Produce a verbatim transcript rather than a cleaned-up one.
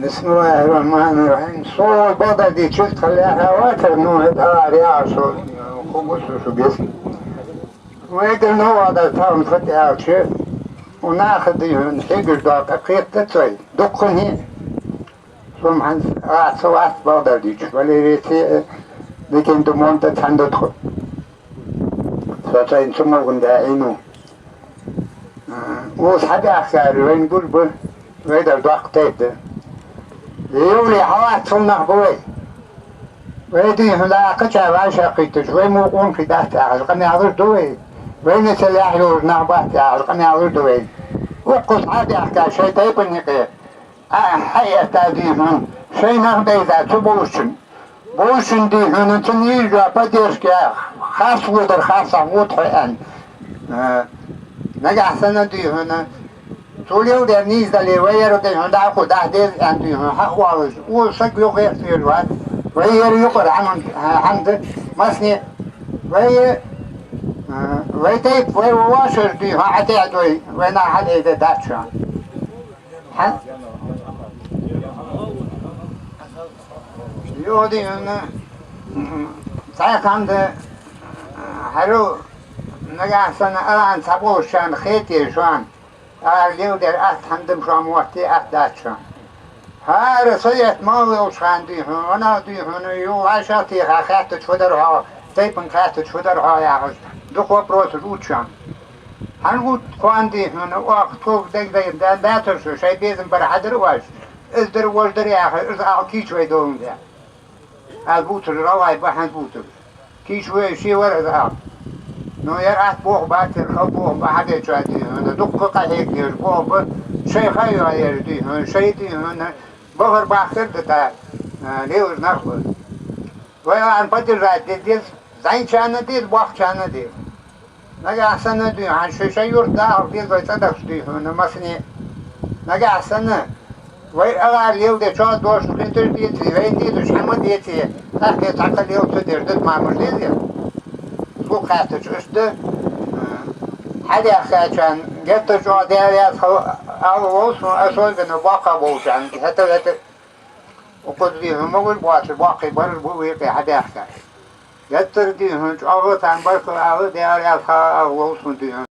بسم الله الرحمن الرحيم. Со бакъдар дийцача тха лаьрхӀа вацар, ну, хӀаьта ара яхаш, хӀама гуш шу бес. Вай дер новадар тахан фатӀа аьлча, у наха дийхьа хьегаш доакъа кхетац вай. Дуккха хӀама. Сона хӀанз а ца вац бакъдар дийцача, вале веце, дикин ду монта цхьан дутху. Со цайна цу могун даьӀийну. Ус хьабаьхкар вайна гуш ба, вай дар доккха тайпа да. Евле хьалац цул нах ба вай. Вай дийхьа дӀа кхача вӀашагӀкхийттача, вай мукъа унахи дац яхаш къамаьлаш ду вай. Вайна ца лаьхьа йолаш нах бац яхаш къамаьлаш ду вай. Укхаза хьабаьхка шоай тайпан юкъе. А, хьаэтта дийхьа, шоай нах бейза цу болчун. Болчун дийхьа, цу нийсача поддержка харц водар, харцахьа вода хьо аьнна. Э, нагахьа санна дийхьа, цо леладер нийса дале, вай яр дийхьа дӀахо даха деза аьнна дийхьа, хьаоалаш. Укх сага юкъе хьежа вац. Вай яр юкъара хӀама, хӀама да, массане. Вай, э, вай тайпа, вай вошаш дийхьа, хьатӀа а дой, вай нах хьалъайде дац шоана. Хьа? Йоди хьона, цхьа хӀама да, хӀара нагахьа санна алан ца болчарна хете шоана, ара леладер атта хӀама да шоана, мотте атта дац шоана. ХӀара совет мел волча хана дийхьа, ванах дийхьа, ю вӀашагӀтеха хаьттача фу дар хьо, тайпан хаьттача фу дар хьо яхаш, дукха вопросаш ут шоана. ХӀана гуттар кхоана дийхьа, оаха тхога дагадайна да-, датар шу, шоай безам бар хьадар оаш, из дар, вож дар яхаш, из ала кийча вай долун де. Аз бувцар рогӀай ба хӀанз бувцар. Кийча вай ший вар из ала. Ну, яр атта бох бацар, хал бох ба хьабеча дийхьа, дуккха къахьега еш бох ба, шоай ха йоаеш дийхьа, шоай дийхьа, бахар бахкар да та, а, лелаш нах ба. Вай ан поддержать де деза, зӀамигачарна деза, боккхачарна деза. Нагахьа санна дийхьа, шоай шоай юрта даха деза вай цӀадахача дийхьа, массане. Нагахьа санна, вай агӀар леладе чӀоагӀа дош хеташ деце, вай дезаш хӀама деце, тӀаккха цхьаккха лела ца деш да, мамаш деза. Сога хаьттача иштта, хьадаьхкачарна геттара чӀоагӀа Даьла раьза хилва ала лов сона, особенно боккхагӀа болчарна, хӀаьта-вета. Укхаза дийхьа могаш боацаш боккхий бараш ба вай юкъе хьабаьхка. Геттара дийхьа чӀоагӀа царна баркал ала, Даьла раьза хилва ала лов сона дийхьа.